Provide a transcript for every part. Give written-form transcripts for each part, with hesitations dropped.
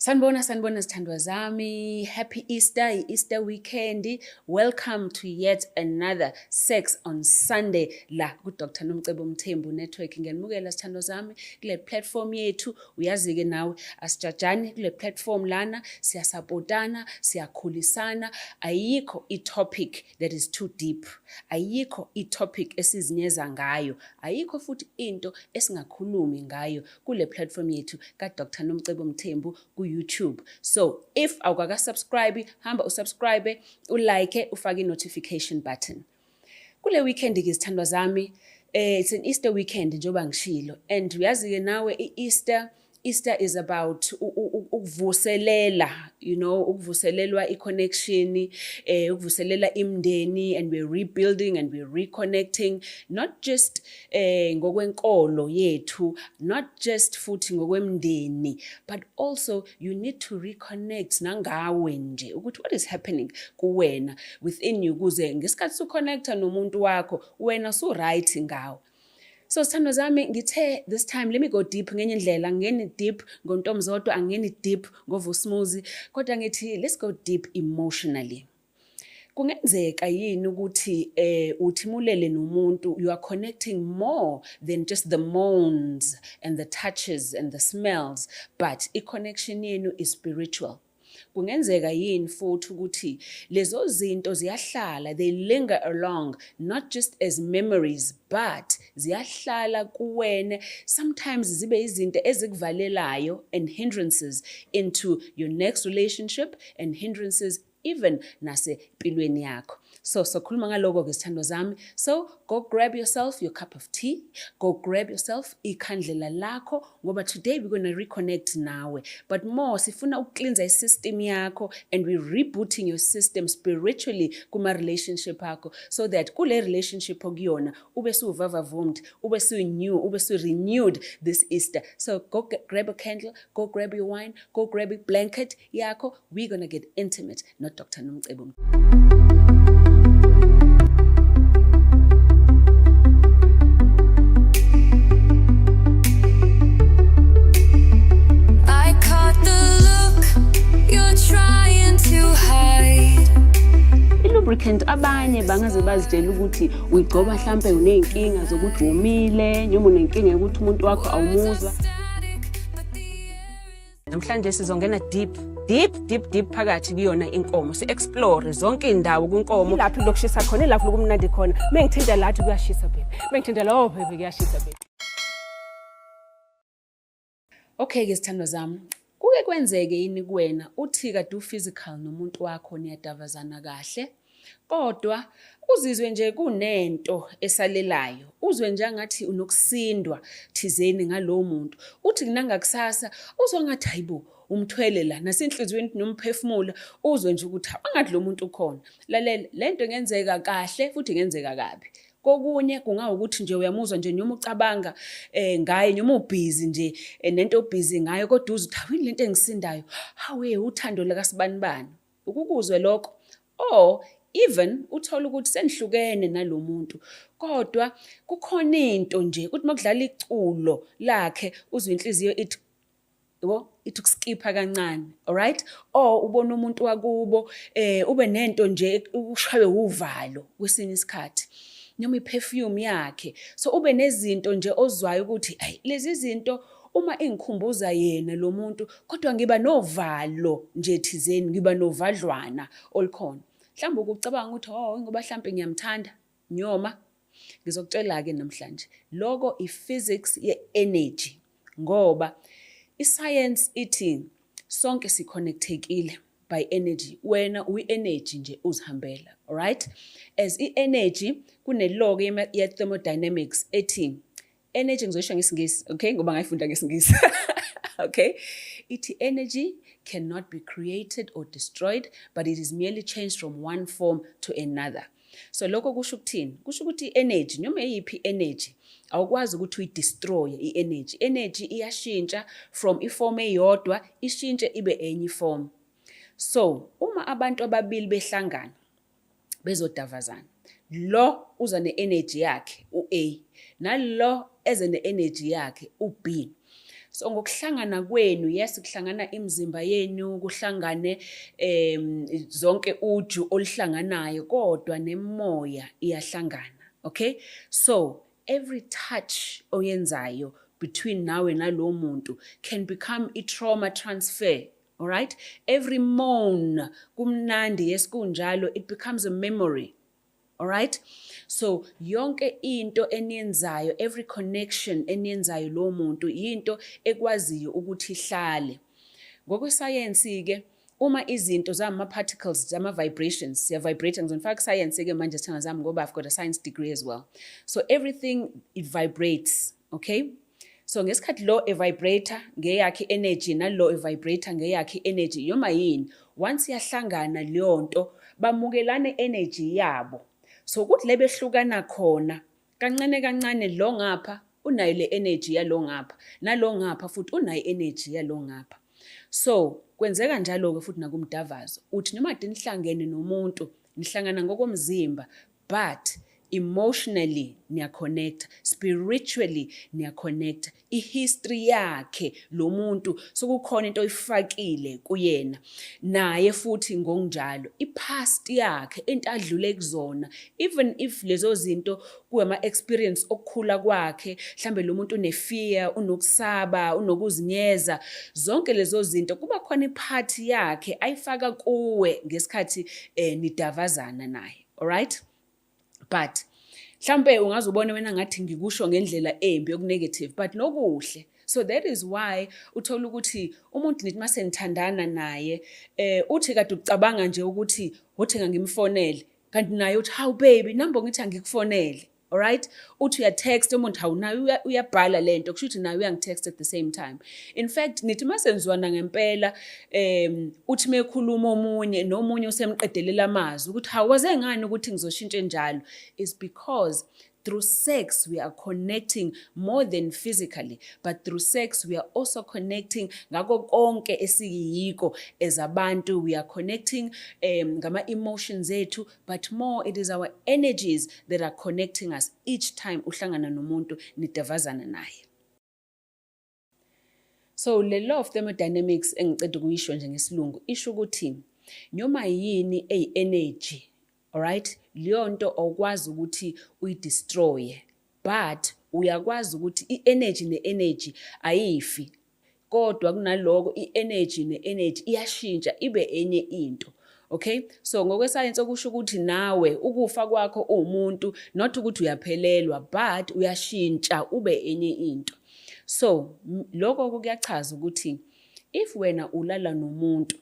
Sanibona, sanibona zithandwa zami. Happy Easter, i-Easter weekend. Welcome to yet another Sex on Sunday la ku-Dr. Nomcebo Mthembu Network. Ngiyanimukela zithandwa zami kule platform yethu. Uyazi-ke nawe asijajani kule platform lana, siyasapotana, siyakhulisana. Ayikho i-topic that is too deep. Ayikho i-topic esizinyeza ngayo. Ayikho futhi into esingakhulumi ngayo kule platform yethu ka-Dr Nomcebo Mthembu ku-YouTube. So if awukaka-subscribe, hamba usubscribe, ulike, ufake i-notification button. Kule weekend-ke zithandwa zami, it's an Easter weekend njengoba ngishilo, and uyazi-ke nawe i-Easter, Easter is about ukuvuselela, ukuvuselelwa i-connection, ukuvuselela imindeni, and we're rebuilding and we're reconnecting, not just ngokwenkolo yethu, not just futhi ngokwemndeni, but also you need to reconnect nangawe nje, ukuthi what is happening kuwena within you, ukuze ngesikhathi su-connecta nomuntu wakho, wena su-right ngawe. So sithandwa zami, ngithe this time let me go deep ngenye indlela. Angingeni deep ngoNtomzodwa, angingeni deep ngoVusumuzi, kodwa ngithi let's go deep emotionally. Kungenzeka yini ukuthi uthimulele nomuntu, you are connecting more than just the moans and the touches and the smells, but i-connection yenu is spiritual. Kungenzeka yini futhi ukuthi lezo zinto ziyahlala, they linger along, not just as memories, but ziyahlala kuwena, sometimes zibe izinto ezikuvalelayo and hindrances into your next relationship and hindrances even nasempilweni yakho. So sokhuluma ngaloko-ke zithandwa zami. So go grab yourself your cup of tea, go grab yourself ikhandlela lakho, ngoba today we're gonna reconnect nawe, but more sifuna ukucleansa isystem yakho, and we're rebooting your system spiritually kuma-relationship akho, so that kule relationship okuyona ube suwuvavavumd, ube su-new, ube su-renewed this Easter. So go grab a candle, go grab your wine, go grab a blanket yakho. We're gonna get intimate no Dr. Nomcebo. I caught the look you're trying to hide. I-lubricant abanye bangaze bazitshela ukuthi uyigcoba hlampe uney'nkinga zokuthi womile, noma unenkinga yokuthi umuntu wakho awumuzwa. Static, but the air is Namhlanje sizongena deep, deep, deep, deep phakathi kuyona inkomo, si-explore zonke iy'ndawo kwinkomo. Ilapho lokushisa khona, ilapho lokumnandi khona. Mengithinta lathi kuyashisa baby, mengithinta la, oh baby, kuyashisa baby. Okay-ke zithandwa zami, kuke kwenzeke yini kuwena uthi kade u-physical nomuntu wakho, niyadavazana kahle, kodwa uzizwe nje kunento esalelayo, uzwe nje angathi unokusindwa thizeni ngalowo muntu, uthi nangakusasa uzwe ngathi hayibo umthwele la nasenhliziyweni nomphefumulo, uzwe nje ukuthi angathi lo muntu ukhona. Lalela, lento ingenzeka kahle futhi ingenzeka kabi. Kokunye kungawukuthi nje uyamuzwa nje, noma ucabanga ngaye, noma ubhizi nje nento obhizi ngayo, kodwa uzwe ukuthi hawu lento engisindayo, hawe uthando lakasibanibani, ukukuzwe lokho. Or even uthola ukuthi senihlukene nalomuntu, kodwa kukhona into nje ukuthi makudlala iculo lakhe uzwe inhliziyo ithi yabo, ithi ukuskipha kancane, alright? Or ubona umuntu wakubo, ube nento nje ushaywe uvalo kwesinye isikhathi, noma iperfume yakhe. So ube nezinto nje ozwayo ukuthi ayi lezi zinto uma ingikhumbuza yena lo muntu, kodwa ngiba novalo nje thizeni, ngiba novadlwana olukhona. Mhlawumbe ukucabanga ukuthi oh ngoba mhlawumbe ngiyamthanda, nyoma ngizokutshela-ke namhlanje loko i-physics ye-energy, ngoba i-science ithi sonke si-connectekile by energy. Wena uyi-energy nje uzihambela, alright? As i-energy kune-law ye-thermodynamics ethi energy, ngizoyisho ngesiNgisi, okay, ngoba ngayifunda ngesiNgisi, okay? Ithi energy cannot be created or destroyed, but it is merely changed from one form to another. So lokho kusho ukuthini? Kusho ukuthi i-energy, noma eyiphi i-energy, awukwazi ukuthi uyi-destroy i-energy. Energy iyashintsha from iform eyodwa ishintshe ibe enye iform. So uma abantu ababili behlangana bezodavazana, lo uza ne-energy yakhe u-A, nalo eze ne-energy yakhe u-B. So ngokuhlangana kwenu, yes, kuhlangana imizimba yenu, kuhlangane zonke uju oluhlanganayo, kodwa nemoya iyahlangana. Okay, so every touch oyenzayo between nawe nalowo muntu can become i-trauma transfer. Alright, every moan, kumnandi, yes, kunjalo, it becomes a memory. Alright, so yonke into eniyenzayo, every connection eniyenzayo lowo muntu, yinto ekwaziyo ukuthi ihlale. Ngokwesayensi-ke, uma izinto zama-particles, zama-vibrations, siya-vibrate. Ngizonifaka kusayensi-ke manje, sithandwa zami, ngoba I've got a science degree as well. So everything, it vibrates, okay? So ngesikhathi lo e-vibrate-a ngeyakhe energy, nalo e-vibrate-a ngeyakhe energy, noma yini, once yahlangana leyo nto, bamukelane energy yabo. So kuthi le behlukana khona kancane kancane, lo ngapha unayo le energy yalo ngapha, nalo ngapha futhi unayo energy yalo ngapha. So kwenzeka njalo-ke futhi nakumdavazo. Uthi noma kade nihlangene nomuntu, nihlangana ngokomzimba, but emotionally niya-connect, spiritually niya-connect. I-history yakhe lo muntu, sokukhona into oyifakile kuyena, naye futhi ngokunjalo i-past yakhe, into adlule kuzona, even if lezo zinto kuwama-experience okukhula kwakhe, mhlambe lo muntu une-fear, unokusaba, unokuzinyeza, zonke lezo zinto kuba khona i-part yakhe ayifaka kuwe ngesikhathi nidavazana naye. Alright, but mhlambe ungaze ubone wena ngathi ngikusho ngendlela embi, yoku-negative, but nokuhle. So that is why uthola ukuthi umuntu nithi mase nithandana naye, uthi kade ucabanga nje ukuthi uthi ngimfonele, kanti naye uthi, "How baby, nambo ngithi angikufonele." Alright, uthi uya-text umuntu, hawu, naye uyabhala lento, kusho ukuthi naye uyangi-text at the same time. In fact, nithi masenzwana ngempela, uthi mekhuluma omunye nomunye, usemqedelela amazwi ukuthi, "Hawu, waze ngani ukuthi ngizoshintsha njalo?" Is because through sex we are connecting more than physically, but through sex we are also connecting ngako konke esiyiko as abantu. We are connecting ngama-emotions ethu, but more it is our energies that are connecting us each time uhlangana nomuntu, nidavazana naye. So le law of thermodynamics engiceda ukuyisho nje ngesilungu isho ukuthi noma yini eyi-energy, alright, leyo nto awukwazi ukuthi uyi-destroy, but uyakwazi ukuthi i-energy ne-energy ayifi, kodwa kunaloko i-energy ne-energy iyashintsha ibe enye into. Okay, so ngokwesayensi okusho ukuthi nawe ukufa kwakho uwumuntu, not ukuthi uyaphelelwa, but uyashintsha ube enye into. So lokho kuyachaza ukuthi if wena ulala nomuntu,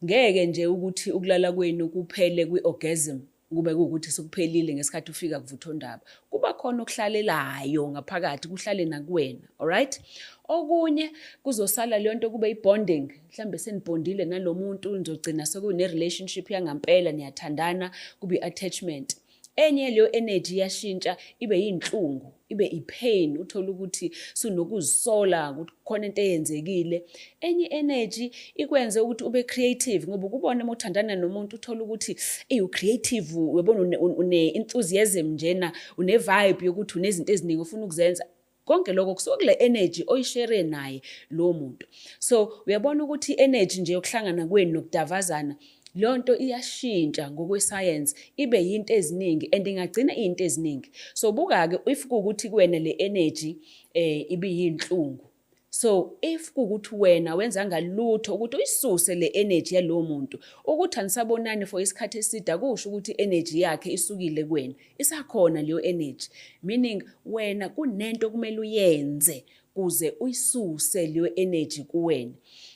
ngeke nje ukuthi ukulala kwenu kuphele kwi-orgasm, kube kuwukuthi sekuphelile ngesikhathi ufika kuvuthondaba. Kuba khona okuhlalelayo ngaphakathi, kuhlale nakuwena. Alright, okunye kuzosala leyo nto, kube i-bonding, mhlambe senibhondile nalo muntu, nizogcina sekune-relationship yangampela, niyathandana, kube i-attachment. Enye leyo energy iyashintsha ibe yinhlungu, ibe i-pain, uthole ukuthi sunokuzisola ukuthi khona into eyenzekile. Enye energy ikwenze ukuthi ube creative, ngoba ukubona uma uthandana nomuntu, uthole ukuthi eyi, u-creative, uyabona, une-enthusiasm njena, une-vibe yokuthi unezinto eziningi ofuna ukuzenza. Konke lokho kusuka kule energy oyi-share naye lowo muntu. So uyabona ukuthi i-energy nje yokuhlangana kwenu nokudavazana, leyo nto iyashintsha ngokwesayensi ibe yinto eziningi and ingagcina iy'nto eziningi. So buka-ke, if kuwukuthi kuwena le energy ibiyinhlungu, so if kuwukuthi wena wenzanga lutho ukuthi uyisuse le energy yalowo muntu, ukuthi anisabonani for isikhathi eside, akusho ukuthi i-energy yakhe isukile kuwena, isakhona leyo energy, meaning wena kunento okumele uyenze kuze uyisuse leyo energy kuwena,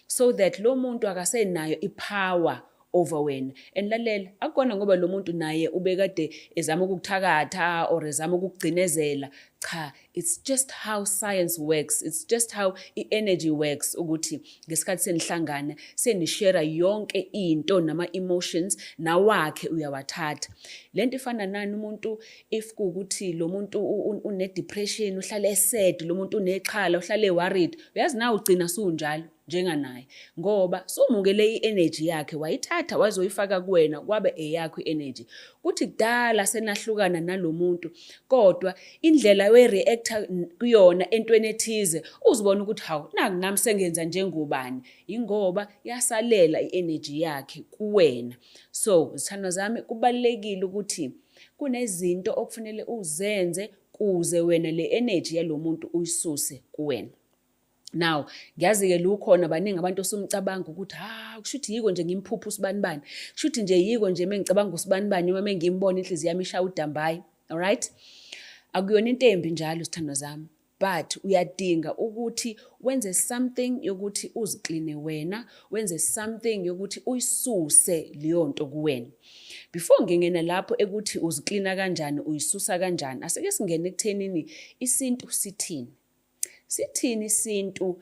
so that lo muntu akasenayo i-power over wena. And lalela, akukona ngoba lo muntu naye ubekade ezama ukukuthakatha or ezama ukukugcinezela. Cha, it's just how science works, it's just how i-energy works, ukuthi ngesikhathi senihlangana, seni-share yonke into nama-emotions, nawakhe uyawathatha. Lento ifana nani? Umuntu, if kuwukuthi lo muntu une-depression, uhlale e-sad, lo muntu unexhala, uhlale worried, uyazi nawe ugcina sunjalo. Njenganaye, ngoba sumukele i-energy yakhe, wayithatha wazoyifaka kuwena, kwabe eyakho i-energy. Kuthi kudala senahlukana nalo muntu, kodwa indlela we-reacta kuyona entweni ethize, uzibona ukuthi, "Hawu, naku nami sengenza njengobani." Ingoba yasalela i-energy yakhe kuwena. So zithandwa zami, kubalulekile ukuthi kunezinto okufanele uzenze kuze wena le energy yalo muntu uyisuse kuwena. Now, ngiyazi-ke lukhona baningi abantu osumcabanga ukuthi, "Ha, kusho ukuthi yiko nje ngimphupha usibanibani, kusho ukuthi nje yiko nje mengicabanga usibanibani noma mengimbona inhliziyo yami ishaya udambayi." Alright, akuyona into embi njalo, sithandwa zami, but uyadinga ukuthi wenze something yokuthi uzikline wena, wenze something yokuthi uyisuse leyo nto kuwena. Before ngingena lapho ekuthi uziklina kanjani, uyisusa kanjani, asike singene ekuthenini isintu sithini. Sithini isintu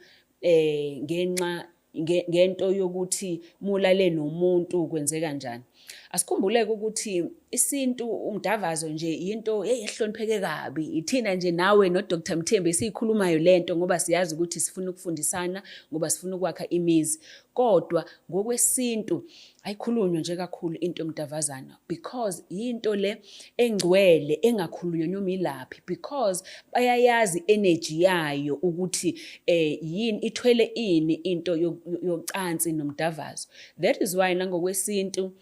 ngenxa ngento yokuthi mulale nomuntu kwenzeka kanjani? Asikhumbuleke ukuthi isintu, umdavazo nje into hey ehlonipheke kabi. Ithina nje nawe no Dr Mthembu esiyikhulumayo lento ngoba siyazi ukuthi sifuna ukufundisana, ngoba sifuna ukwakha imizi. Kodwa ngokwesintu ayikhulunywa nje kakhulu into yomdavazana, because yinto le engcwele engakhulunywa noma ilaphi, because bayayazi energy yayo ukuthi yini ithwele, ini into yocansi nomdavazo. That is why nangokwesintu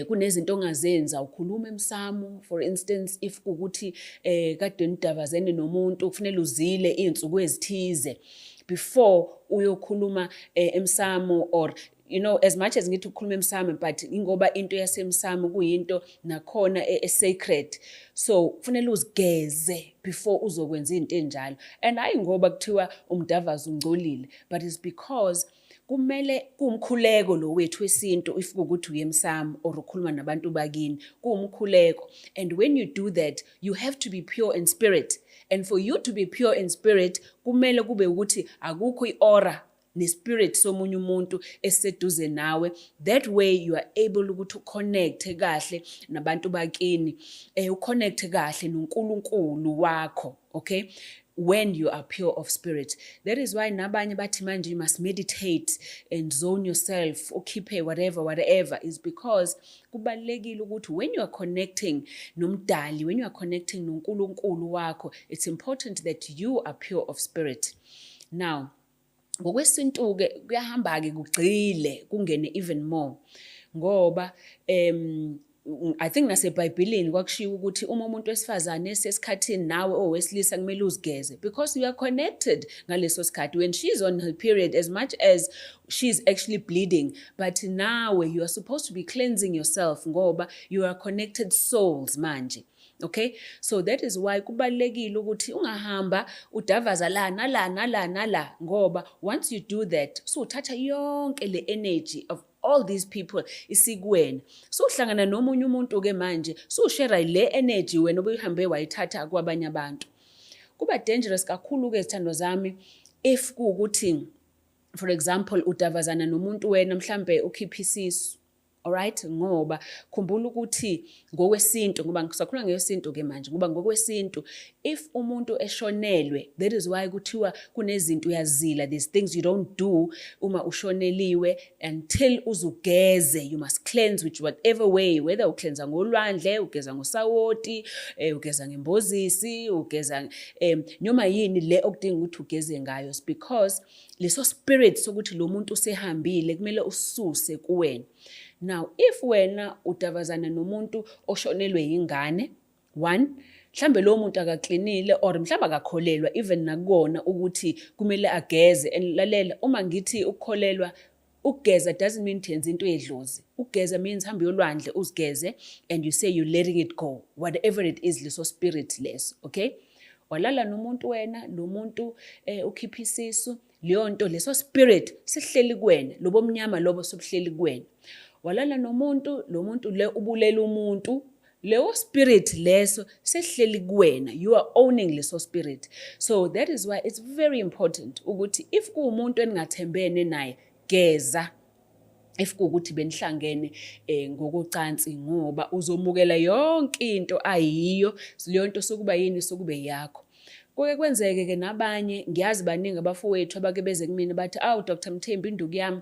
kunezinto ongazenza, ukhuluma emsamo. For instance, if kukuthi kade nidavazene nomuntu, kufanele uzile izinsuku ezithize before uyokhuluma emsamo, or as much as ngithi ukukhuluma emsamo, but ingoba into yasemsamo kuyinto nakhona e-sacred, so kufanele uzigeze before uzokwenza into enjalo. And hayi ngoba kuthiwa umdavazo ungcolile, but it's because kumele kuwumkhuleko lo wethu wesintu. If kuwukuthi uye emsamo or ukhuluma nabantu bakini, kuwumkhuleko, and when you do that, you have to be pure in spirit, and for you to be pure in spirit, kumele kube ukuthi akukho i-aura nespirit somunye umuntu esiseduze nawe. That way you are able ukuthi uconnecte kahle nabantu bakini, uconnecte kahle noNkulunkulu wakho, okay, when you are pure of spirit. That is why nabanye bathi manje you must meditate and zone yourself, ukhiphe whatever whatever, is because kubalulekile ukuthi when you are connecting nomdali, when you are connecting noNkulunkulu wakho, it's important that you are pure of spirit. Now, ngokwesintu-ke kuyahamba-ke kugxile, kungene even more, ngoba I think naseBhayibhelini kwakushiwo ukuthi uma umuntu wesifazane esesikhathini, nawe owesilisa kumele uzigeze, because you are connected ngaleso sikhathi when she's on her period. As much as she's actually bleeding, but nawe you are supposed to be cleansing yourself, ngoba you are connected souls manje, okay? So that is why kubalulekile ukuthi ungahamba udavaza la nala nala nala, ngoba once you do that, suthatha yonke le energy of all these people isikuwena. Suhlangana nomunye umuntu ke manje, sushare le energy wena obuyihambe wayithatha kwabanye abantu. Kuba dangerous kakhulu ke, zithandwa zami, if kuwukuthi, for example, udavazana nomuntu, wena mhlambe ukhipha isisu, alright? Ngoba khumbula ukuthi ngokwesintu, ngoba ngisakhuluma ngesintu ke manje, ngoba ngokwesintu if umuntu eshonelwe, that is why kuthiwa kunezinto uyazila, there's things you don't do uma ushoneliwe until uzugeze. You must cleanse with whatever way, whether ucleansa ngolwandle, ugeza ngosawoti, ugeza ngembozisi, ugeza noma yini le okudinga ukuthi ugeze ngayo, because leso spirit sokuthi lo muntu usehambile kumele ususe kuwena. Now, if wena udavazana nomuntu oshonelwe yingane, one, mhlambe lo muntu akaklinile, or mhlambe akakholelwa even nakubona ukuthi kumele ageze. And lalela, uma ngithi ukukholelwa, ukugeza doesn't mean yenza into yedlozi. Ukugeza means hamba uyolwandle, uzigeze, and you say you're letting it go, whatever it is, leso spirit leso, okay? Walala nomuntu wena, lo muntu ukhipha isisu, leyo nto, leso spirit sihleli kuwena, lobo mnyama lobo sobuhleli kuwena. Walala nomuntu, lo muntu le ubulela umuntu, leyo spirit leso sesihleli kuwena, you are owning leso spirit. So that is why it's very important ukuthi if kuwumuntu eningathembene naye, geza if kuwukuthi benihlangene ngokocansi, ngoba uzomukela yonke into ayiyo leyo nto, sokuba yini, sokube yakho. Kuke kwenzeke-ke nabanye, ngiyazi baningi abafowethu abake beze kumina bathi, awu Dr Mthembu, induku yami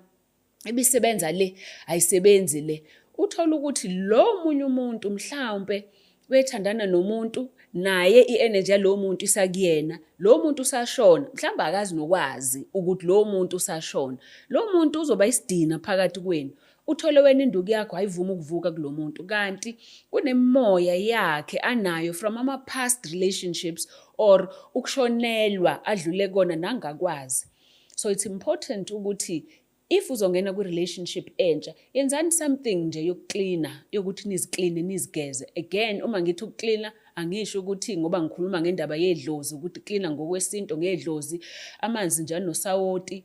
ibisebenza le, ayisebenzi le. Uthole ukuthi lo munye umuntu mhlawumpe wethandana nomuntu naye i-energy yalowo muntu isakuyena, lo muntu usashona, mhlawumbe akazi nokwazi ukuthi lowo muntu usashona. Lo muntu uzoba isidina phakathi kwenu. Uthole wena induku yakho ayivumi ukuvuka kulo muntu, kanti kunemimoya yakhe anayo from ama-past relationships or ukushonelwa adlule kona nangakwazi. So it's important ukuthi if uzongena kwi-relationship entsha, yenzani something nje yokuklina, yokuthi nizikline, nizigeze. Again, uma ngithi ukuklina, angisho ukuthi ngoba ngikhuluma ngendaba yedlozi, ukuthi klina ngokwesintu ngedlozi, amanzi nje anosawoti,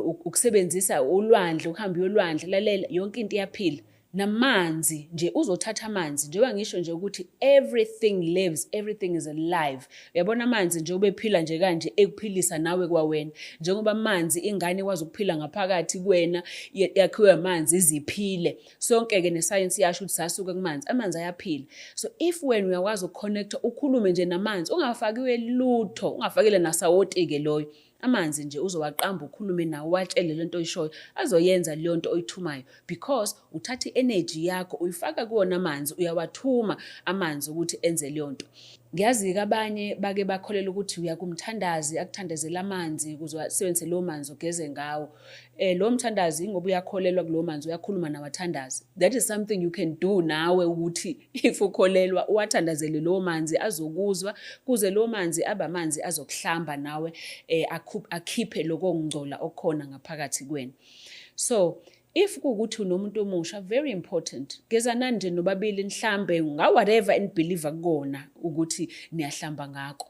ukusebenzisa ulwandle, ukuhamba uyolwandle, lalela, yonke into iyaphila. Namanzi nje, uzothatha amanzi, njengoba ngisho nje ukuthi everything lives, everything is alive. Uyabona amanzi nje ubephila nje kanje, ekuphilisa nawe kwawena. Njengoba amanzi ingane ikwazi ukuphila ngaphakathi kuwena, yakhiwe amanzi iziphile. Sonke-ke nesayensi yasho ukuthi sasuka kumanzi, amanzi ayaphila. So if wena uyakwazi ukuconnecta, ukhulume nje namanzi, ungafakiwe lutho, ungafakile nasawoti-ke loyo. Amanzi nje uzowaqamba, ukhulume nawo, uwatshele lento oyishoyo, azoyenza leyo nto oyithumayo, because uthatha i-energy yakho uyifaka kuwona amanzi, uyawathuma amanzi ukuthi enze leyo nto. Ngiyazi-ke abanye bake bakholelwa ukuthi uya kumthandazi akuthandazele amanzi ukuze asebenzise lowo manzi ugeze ngawo. Lowo mthandazi ingoba uyakholelwa kulowo manzi, uyakhuluma nawathandazi. That is something you can do nawe, ukuthi if ukholelwa uwathandazele lowo manzi, azokuzwa, kuze lowo manzi abe amanzi azokuhlamba nawe, akhiphe lokho kungcola okukhona ngaphakathi kwena. So if kuwukuthi unomuntu omusha, very important, gezanani nje nobabili, nihlambe nga whatever enibelieve kukona ukuthi niyahlamba ngakho.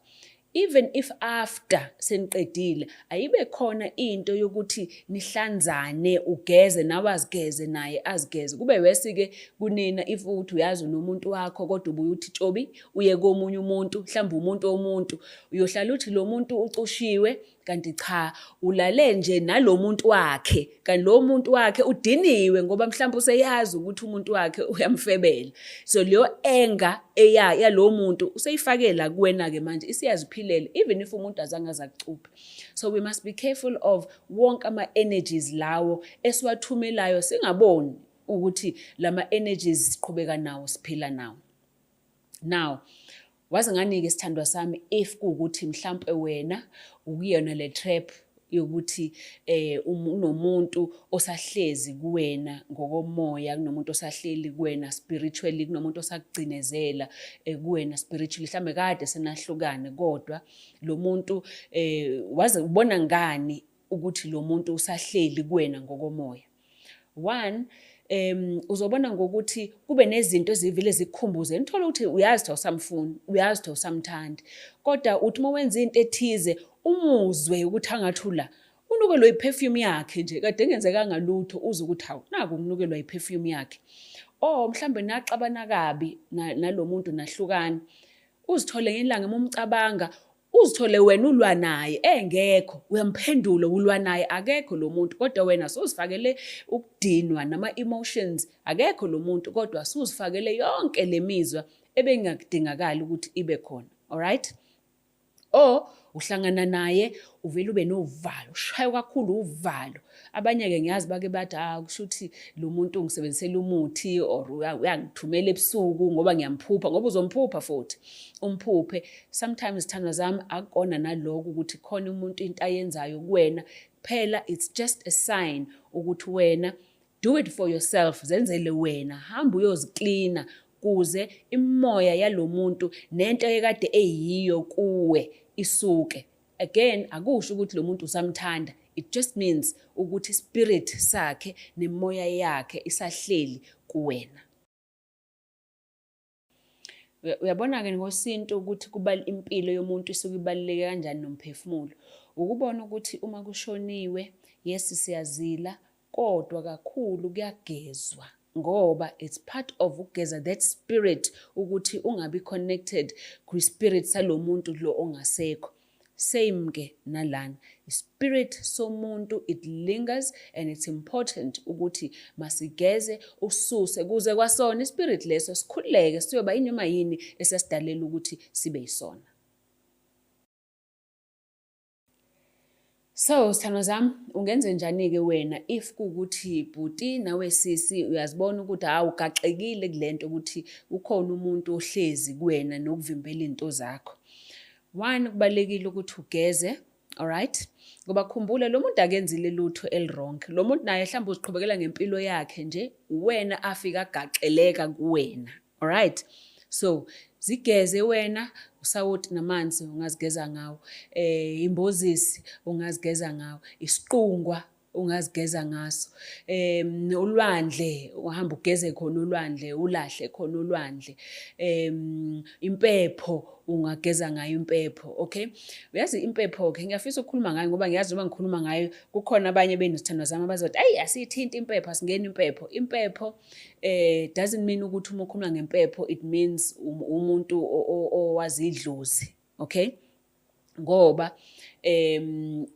Even if after seniqedile, ayibe khona into yokuthi nihlanzane, ugeze nawe, azigeze naye azigeze. Kube wesi-ke kunina if ukuthi uyazi unomuntu wakho, kodwa ubuye uthi tshobi uye komunye umuntu, mhlawumbe umuntu womuntu, uyohlala uthi lo muntu ucushiwe, kanti cha, ulale nje nalo muntu wakhe, kanti lo muntu wakhe udiniwe ngoba mhlawumbe useyazi ukuthi umuntu wakhe uyamfebela. So leyo anger eya yalo muntu useyifakela kuwena-ke manje, isiyaziphilela even if umuntu azange azakucuphe. So we must be careful of wonke ama-energies lawo esiwathumelayo singaboni ukuthi lama energies siqhubeka nawo, siphila nawo. Now, waze ngani-ke sithandwa sami, if kuwukuthi mhlampe wena ukuyona le trap yokuthi unomuntu osahlezi kuwena ngokomoya, kunomuntu osahleli kuwena spiritually, kunomuntu osakugcinezela kuwena spiritually, mhlambe kade senahlukane, kodwa lo muntu waze ubona ngani ukuthi lo muntu usahleli kuwena ngokomoya? One, uzobona ngokuthi kube nezinto ezivele zikukhumbuze, nithola ukuthi uyazi ukuthi awusamfuni, uyazi ukuthi awusamthandi, kodwa uthi uma wenza into ethize umuzwe ukuthi angathula unukelwe iperfume yakhe nje, kade engenzekanga lutho, uze ukuthi hawu, naku kunukelwa iperfume yakhe. Or mhlambe naxabana kabi nalo muntu, nahlukana, uzithole ngelanga uma umcabanga, uzithole wena ulwa naye engekho, uyamphendula, ulwa naye akekho lo muntu, kodwa wena suzifakele ukudinwa nama-emotions, akekho lo muntu, kodwa suzifakele yonke le mizwa ebengakudingakali ukuthi ibe khona. Alright, or uhlangana naye uvele ube novalo, ushaywe kakhulu uvalo. Abanye-ke ngiyazi bake bathi, ah, kusho ukuthi lo muntu ungisebenzisela umuthi or uyangithumela ebusuku ngoba ngiyamphupha, ngoba uzomphupha futhi umphuphe. Sometimes, zithandwa zami, akukona naloko ukuthi khona umuntu into ayenzayo kuwena phela, it's just a sign ukuthi wena do it for yourself, zenzele wena, hamba uyoziklina kuze imoya yalo muntu nento ekade eyiyo kuwe isuke. Again, akusho ukuthi lo muntu usamthanda, it just means ukuthi spirit sakhe nemoya yakhe isahleli kuwena. Uyabona-ke ngosintu ukuthi kuba impilo yomuntu isuke ibaluleke kanjani nomphefumulo. Ukubona ukuthi uma kushoniwe, yes, siyazila, kodwa kakhulu kuyagezwa, ngoba it's part of ukugeza that spirit ukuthi ungabi connected kwi-spirit salo muntu lo ongasekho. Same ke nalana, spirit somuntu, it lingers and it's important ukuthi masigeze ususe kuze kwasona ispirit leso sikhululeke, siyoba inoma yini esasidalela ukuthi sibe yisona. So sithandwa sami, ungenze njani-ke wena if kuwukuthi bhuti nawe sisi uyazibona ukuthi hawu, ugaxekile kule nto, ukuthi ukhona umuntu ohlezi kuwena nokuvimbela iy'nto zakho? One, kubalulekile ukuthi ugeze, alright? Ngoba khumbula, lo muntu akenzile lutho eli-wrong. Lo muntu naye mhlawumbe uziqhubekela ngempilo yakhe nje, uwena afika agaxeleka kuwena, alright? So zigeze wena, usawoti namanzi ungazigeza ngawo, imbozisi ungazigeza ngawo, isiqungwa ungazigeza ngaso, ulwandle, uhamba ugeze khona ulwandle, ulahle khona ulwandle, impepho, ungageza ngayo impepho, okay? Uyazi impepho ke, ngiyafisa ukukhuluma ngayo ngoba ngiyazi noma ngikhuluma ngayo kukhona abanye benu, sithandwa zami, abazothi, "Ayi, asiyithinti impepho, asingeni impepho." Impepho doesn't mean ukuthi uma ukhuluma ngempepho it means umuntu owazi idlozi, okay? Ngoba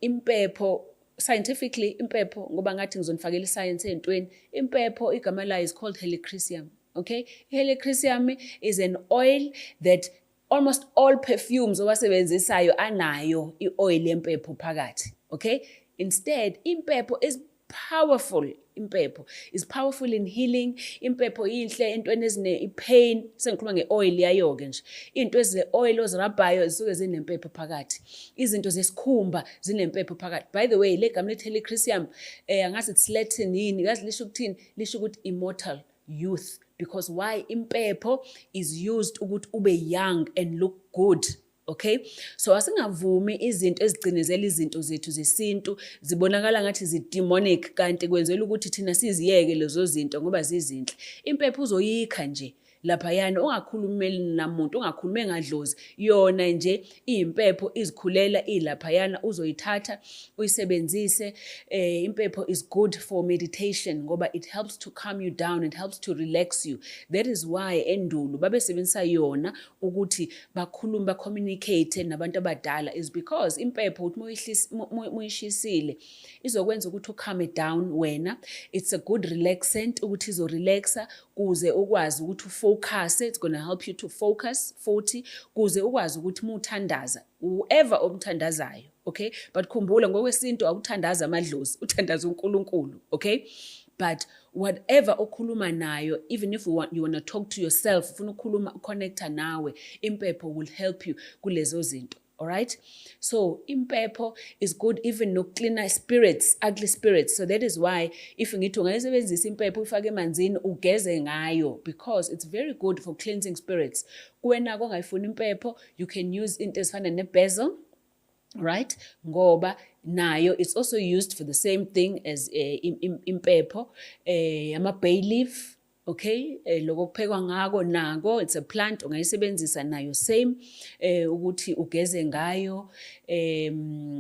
impepho scientifically, impepho, ngoba ngathi ngizonifakela iscience ey'ntweni, impepho igama layo is called helichrysum, okay? Helichrysum is an oil that almost all perfumes owasebenzisayo anayo i-oil yempepho phakathi, okay? Instead, impepho is powerful. Impepho is powerful in healing. Impepho inhle entweni ezine i-pain. Sengikhuluma nge-oil yayo-ke nje, iy'nto eze-oil ozirabhayo zisuke zinempepho phakathi, izinto zesikhumba zinempepho phakathi. By the way, le gama lethi helichrysum, angazi it's Latin yini, yazi lisho ukuthini? Lisho ukuthi immortal youth. Because why? Impepho is used ukuthi ube young and look good, okay? So asingavumi izinto ezicinezela izinto zethu zesintu zibonakala ngathi zi-demonic, kanti kwenzela ukuthi thina siziyeke lezo zinto ngoba zizinhle. Impepho uzoyikha nje laphayana, ungakhulumeli namuntu, ungakhulumi ngadlozi, yona nje iyimpepho, izikhulela ilaphayana, uzoyithatha uyisebenzise. Impepho is good for meditation ngoba it helps to calm you down, it helps to relax you. That is why endulo babesebenzisa yona ukuthi bakhulume, bacommunicate nabantu abadala, is because impepho uthi muyishisile izokwenza ukuthi ucalm down wena. It's a good relaxant ukuthi izorelaxa kuze ukwazi ukuthi ufocus. It's going to help you to focus futhi kuze ukwazi ukuthi muthandaza, whoever omthandazayo, okay? But khumbula, ngokwesintu awuthandaza amadlozi, uthandaza uNkulunkulu, okay? But whatever okhuluma nayo, even if you want to talk to yourself, ufuna ukukhuluma, connecta nawe, impepho will help you kulezo zinto, alright? So impepho is good even nokucleana spirits, ugly spirits. So that is why if ngithi ungayisebenzisa impepho, uyifake emanzini, ugeze ngayo, because it's very good for cleansing spirits. Kuwena kongayifuni impepho, you can use into ezifana ne-basil, right? Ngoba nayo it's also used for the same thing as impepho, ama bay leaf, okay? Lokho kuphekwa ngako nako, it's a plant, ungayisebenzisa nayo same ukuthi ugeze ngayo.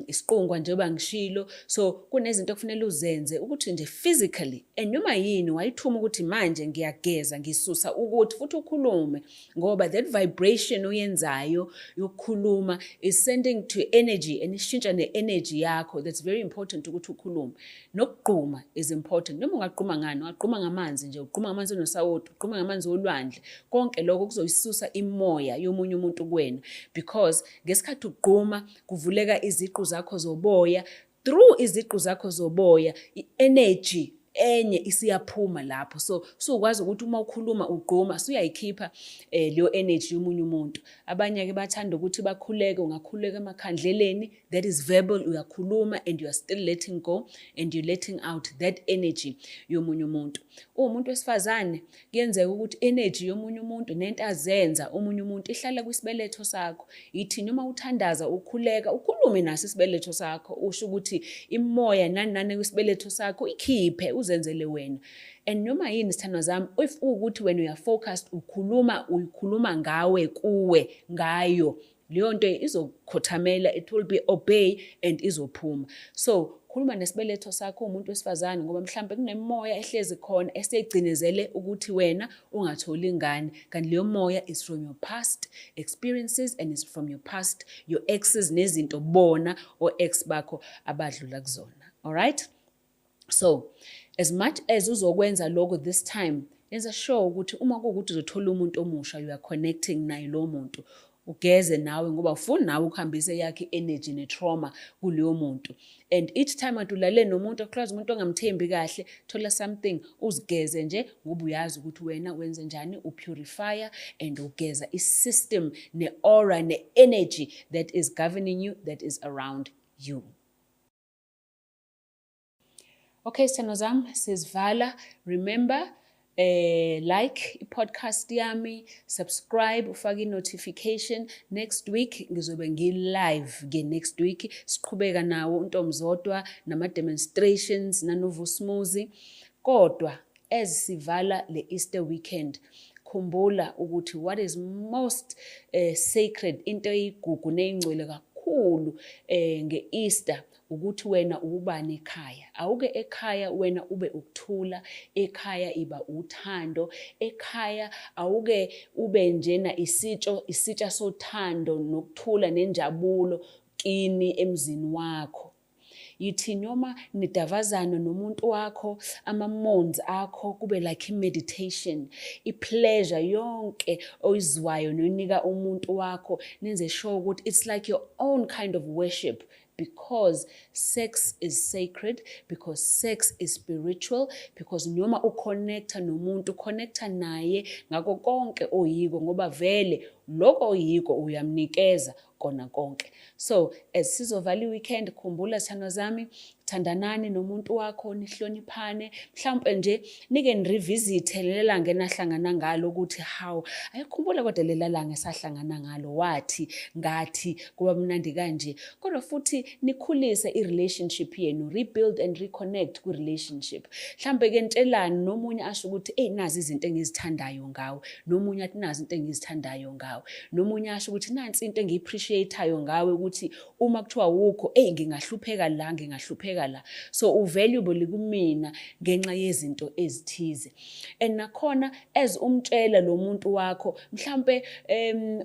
Isiqungwa njengoba ngishilo. So kunezinto okufanele uzenze ukuthi nje physically, and noma yini wayithuma ukuthi manje ngiyageza, ngisusa ukuthi, futhi ukhulume, ngoba that vibration oyenzayo yokukhuluma is sending to energy and ishintsha ne-energy yakho. That's very important ukuthi ukhulume. Nokugquma is important. Noma ungagquma ngani, ungagquma ngamanzi nje, ugquma ngamanzi onosawoti, ugquma ngamanzi olwandle, konke lokho kuzoyisusa imoya yomunye umuntu kuwena, because ngesikhathi ugquma kuvuleka iziqu zakho zoboya. Through iziqu zakho zoboya, i-energy enye isiyaphuma lapho. So sukwazi ukuthi uma ukhuluma, ugquma, suyayikhipha leyo energy yomunye umuntu. Abanye-ke bathanda ukuthi bakhuleke, ungakhuleka emakhandleleni. That is verbal, uyakhuluma and you are still letting go and you're letting out that energy yomunye umuntu. Uwumuntu wesifazane, kuyenzeka ukuthi energy yomunye umuntu nento azenza omunye umuntu ihlala kwisibeletho sakho. Ithi noma uthandaza, ukhuleka, ukhulume naso isibeletho sakho, usho ukuthi imoya nani nani kwisibeletho sakho ikhiphe, uzenzele wena. And noma yini, sithandwa zami, if uwukuthi wena uya-focused, ukhuluma, uyikhuluma ngawe kuwe ngayo leyo nto, izokhothamela, it will be obey and izophuma. So khuluma nesibeletho sakho umuntu wesifazane, ngoba mhlambe kunemimoya ehlezi khona esegcinezele ukuthi wena ungatholi ingane, kanti leyo moya is from your past experiences and is from your past, your exes, nezinto bona o-ex bakho abadlula kuzona, alright? So as much as uzokwenza lokho this time, yenza sure ukuthi uma kuwukuthi uzothola umuntu omusha, you are connecting naye lo muntu. Ugeze nawe ngoba ufuni nawe ukuhambise yakhe i-energy ne-trauma kuleyo muntu. And each time ade ulale nomuntu, akuhlaza umuntu ongamthembi kahle, thola something uzigeze nje ngoba uyazi ukuthi wena wenze njani, upurifya and ugeza i-system ne-aura ne-energy that is governing you, that is around you. Okay, sithando zami, sizivala. Remember, like i-podcast yami, subscribe, ufake i-notification. Next week ngizobe ngi-live ke next week, siqhubeka nawo uNtomzodwa nama-demonstrations nanoVusmuzi. Kodwa as sivala le Easter weekend, khumbula ukuthi what is most sacred, into eyigugu neyingcwele kakhulu nge-Easter, ukuthi wena ubani ekhaya. Awuke ekhaya wena ube ukuthula, ekhaya iba uthando, ekhaya awuke ube njena isitsho, isitsha sothando nokuthula nenjabulo kini emzini wakho. Yithi noma nidavazana nomuntu wakho, ama-moans akho kube like i-meditation, i-pleasure yonke oyizwayo noyinika umuntu wakho, nenze sure ukuthi it's like your own kind of worship, because sex is sacred, because sex is spiritual, because noma uconnecta nomuntu, uconnecta naye ngako konke oyiko, ngoba vele lokho oyiko uyamnikeza kona konke. So as sizovala i-weekend, khumbula sithandwa zami, thandanani nomuntu wakho, nihloniphane. Mhlawumpe nje nike nirevisite lela langa enahlangana ngalo, ukuthi hawu, ayikhumbula kodwa lela langa esahlangana ngalo, wathi ngathi kuba mnandi kanje. Kodwa futhi nikhulise i-relationship yenu, rebuild and reconnect kwi-relationship. Mhlawumbe ke nitshelani, nomunye asho ukuthi, "Eyi, nazi izinto engizithandayo ngawe," nomunye athi, "Nazi into engizithandayo ngawe," nomunye asho ukuthi, "Nansi into engiyi-appreciate-ayo ngawe, ukuthi uma kuthiwa wukho, eyi, ngingahlupheka la, ngingahlupheka la, so uvaluable kumina ngenxa yezinto ezithize." And nakhona as umtshela lo muntu wakho, mhlambe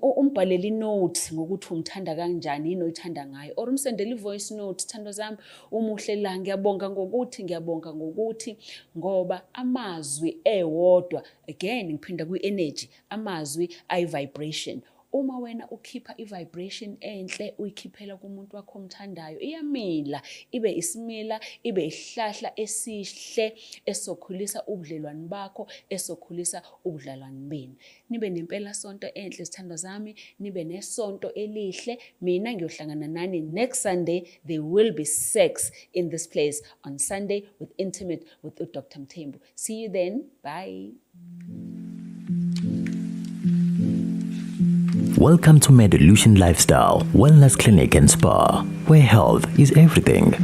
umbhalele i-note ngokuthi umthanda kanjani, yini oyithanda ngayo, or umsendele i-voice note, "Thando zami, umuhle la, ngiyabonga ngokuthi, ngiyabonga ngokuthi," ngoba amazwi ewodwa, again ngiphinda kwi-energy, amazwi ayi-vibration. Uma wena ukhipha i-vibration enhle, uyikhiphela kumuntu wakho omthandayo, iyamila, ibe isimila, ibe isihlahla esihle esokhulisa ubudlelwane bakho, esokhulisa ubudlelwane benu. Nibe nempela sonto enhle, zithandwa zami, nibe nesonto elihle. Mina ngiyohlangana nani next Sunday. There will be sex in this place on Sunday with Intimate with uDr Mthembu. See you then, bye. Welcome to Medilution Lifestyle Wellness Clinic and Spa, where health is everything.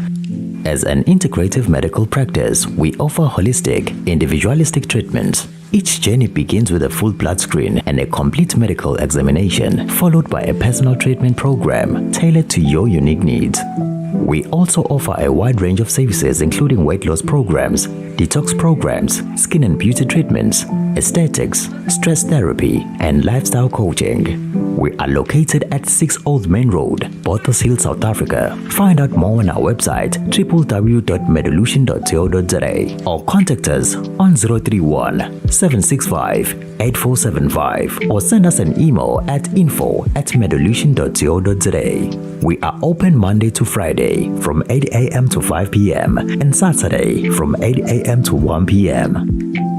As an integrative medical practice, we offer holistic, individualistic treatments. Each journey begins with a full blood screen and a complete medical examination, followed by a personal treatment program tailored to your unique needs. We also offer a wide range of services, including weight loss programs, detox programs, skin and beauty treatments, aesthetics, stress therapy, and lifestyle coaching. We are located at 6 Old Main Road, Botha's Hill, South Africa. Find out more on our website www.medilution.co.za or contact us on 031 765 8475 or send us an email at info@medilution.co.za. We are open Monday to Friday from 8 a.m. to 5 p.m. and Saturday from 8 a.m. to 1 p.m.